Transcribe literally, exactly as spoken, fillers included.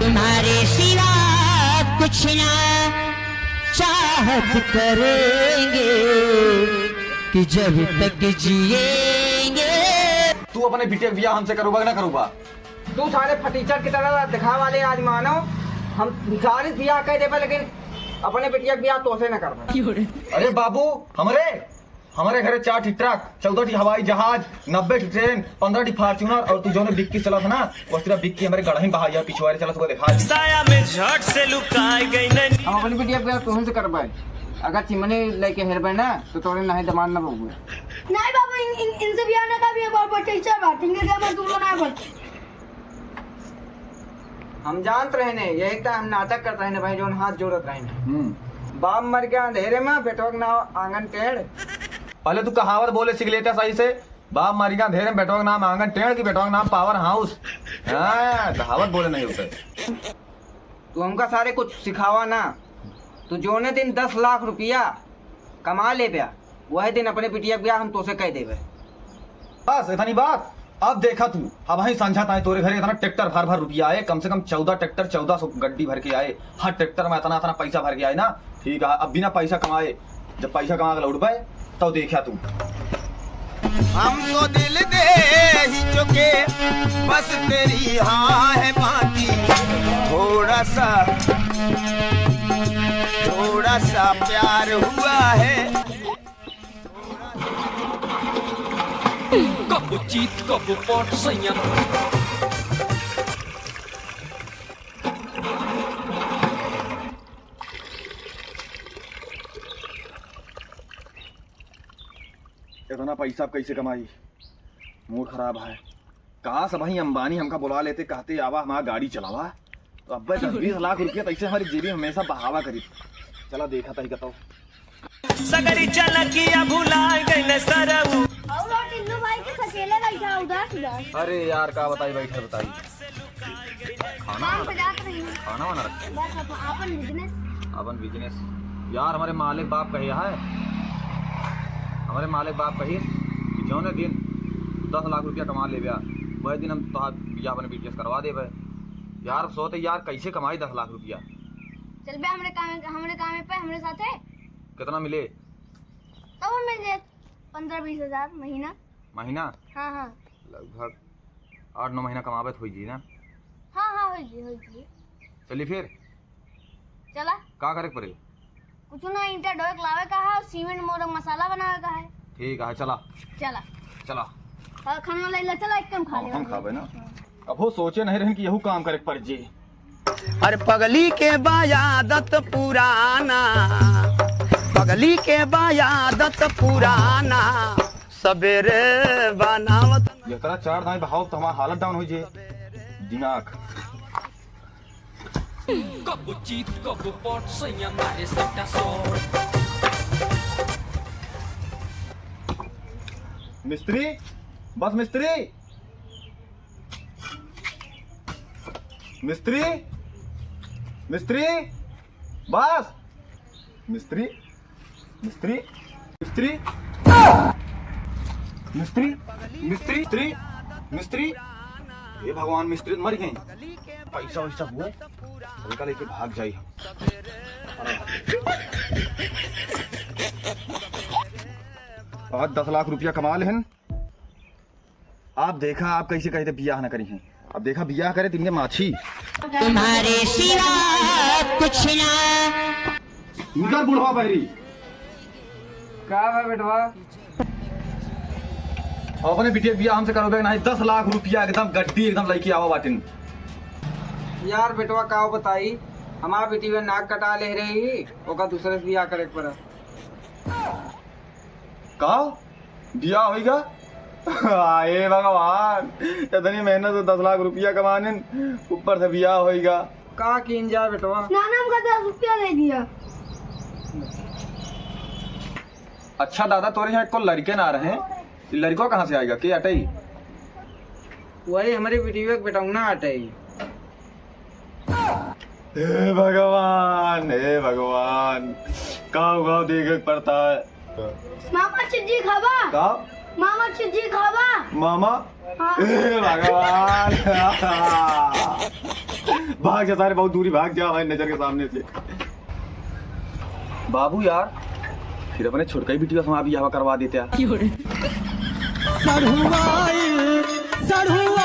तुम्हारे सिवा कुछ ना चाहत करेंगे कि जब तक जिएंगे। तू अपने बिटिया के बियाह हमसे करोबा कि ना करोबा? तू सारे फटीचर की तरह दिखावा ले आज मानो, हम सारे बियाह कह देबे, लेकिन अपने बिटिया के बियाह तोसे ना करबे। अरे बाबू, हमरे हमरे घरे चार ठी ट्रक, चौदह ठी हवाई जहाज, नब्बे ठी ट्रेन, पन्द्रह ठी Fortuner और तू जौने बिक्की चलत है ना, वो सिर्फ बिक्की हमरे गढ़ही बहाइया पिछुआरे चलत, वो देखा। साया में झट से लुकाए गई नैनी। हम अपनी बिटिया के बियाह तोहन से करबे। अगर चिमनी लेके हेरबे ना, तो तोरे नाहीं दमान ना बहुए। नहीं बाबू, इन, इन, इनसे बियाह ना था, ये बाबू बच्चे इच्छा बात, इनके क्या मजदूर बनाए बोल। हम जानत रहेन, यही त हम नाटक करत रहेन भाई, जौन हाथ जोड़त रहेन। हम्म। बाप मर गया अंधेरे में, बेटवा के नाम आंगन टेढ़। पहले तू कहावत बोले सीख लेता सही से। बाप मर गया अंधेरे में, बेटवा के नाम आंगन टेढ़ की बेटवा के नाम power house। हाँ, कहावत बोले नहीं होते। तू हमका सारे कुछ सिखावा ना। तू जौने दिन दस लाख रुपया कमा लेब्या, वही दिन अपने बिटिया के बियाह हम तोसे कह देबे। बस इतनी बात। अब देखा तू, अबहीं संझा ताई तोरे घरे इतना ट्रैक्टर भर भर रुपया आए, कम से कम चौदह ट्रैक्टर, चौदह सौ गड्डी भर के आए। हर ट्रैक्टर में इतना इतना पैसा भर के आए ना, ठीक है। अब बिना पैसा कमाए, जब पैसा कमा के लौटबे, तब देखा तू। हम तो दिल दे ही चुके, बस तेरी हाँ है बाकी। थोड़ा सा, थोड़ा सा प्यार हुआ है। कब चीत, कब पट सैया। इतना पैसा अब कैसे कमाई? मूड खराब है। काश अबहीं अंबानी हमका बुला लेते, कहते, "आवा, हमार गाड़ी चलावा।" तो अब्बे दस बीस लाख रुपया तो ऐसे हमारी जेबी में हमेशा बहावा करी। चला देखा तही कतौ। सगरी चलकिया भुला गइल सरऊ। और टिल्लू भाई के सकेले बैठा उदास उदास। अरे यार, का बताई, बैठे बताई। खाना काम वाना पे जात रही हूँ। खाना वाना रखे। बस अपन, अपन business। अपन business। यार, हमरे मालिक बाप कहे है, हमरे मालिक बाप कहिस कि जौने दिन दस लाख रुपया कमा लेब्या, वही दिन हम तोहार बियाह अपने बिटिया से करवा देबे। यार, सोते यार, कैसे कमाई दस लाख रुपया? चल बे हमरे काम, हमरे काम पे, हमरे साथे। कितना मिले? तब मिल जाए पन्द्रह बीस हजार महीना। महीना? हाँ, हाँ। लगभग आठ नौ महीना कमाबे त होई जी ना? हाँ, हाँ, होई जी, होई जी। चली फिर? चला। का करे के पड़े? कुछ ना, ईंटा ढोए के लावे का है, सीमेंट मोरंग मसाला बनावे का है। ठीक है, चला। चला। चला। और खाना लाई ला, चला, एक कम खा हम, ले। हम खाबे ना। हाँ। अब वो सोचे नहीं रहन कि यहू काम करे के पड़ जे। अरे पगली के बा आदत पुराना, पगली के बा आदत पुराना, सबेरे बनावत। एकरा चार दाई बहाव तो हमार हालत down हो जे। दिमाग। कब चीत, कब पट, सैया मारे सट्टा सौ। मिस्त्री, बस मिस्त्री। मिस्त्री, मिस्त्री, बस। मिस्त्री, मिस्त्री, मिस्त्री, मिस्त्री, मिस्त्री, मिस्त्री, मिस्त्री। हे भगवान, मिस्त्री तो मर गए। पैसा वैसा हुए, उनका लेके भाग जाई हम। आज दस लाख रुपया कमा लेहन। आप देखा, आप कैसे कहते बियाह न करी हैं। अब देखा, बियाह करे तिनके माछी। तुम्हारे सिवा कुछ ना। निकल बुढ़वा बहरी। का बा बेटवा? अपने बिटिया के बियाह हमसे करोबे नहीं, दस लाख रुपया एकदम गड्डी एकदम लइके आवा बाटिन। यार बेटवा का बताई, हमार बिटिया नाक कटा ले रही, ओका दूसरे से बियाह करे के पड़ा। का? बियाह होइगा? आए भगवान, इतनी मेहनत से दस लाख रुपया कमानिन, ऊपर से बियाह होइगा। का कीन जाए बेटवा? नाना हमका दस रुपया दे दिया। अच्छा दादा, तोरे यहाँ एको लड़के ना रहे, ई लड़को कहाँ से आइगा? के अटई? वही हमरे बिटिया के बेटौना अटई। हे भगवान, हे भगवान, गाँव गाँव देखे के पड़ता है। मामा छिज्जी खाबा? का? मामा छिज्जी खाबा? मामा? हाँ। हे भगवान। भाग जा सारे, बहुत दूरी भाग जा हमारी नजर के सामने से। बाबू यार, फिर अपने छोटका ही बिटिया से हमारा बियाह करवा देते यार। सढ़ुआइल, सढ़ु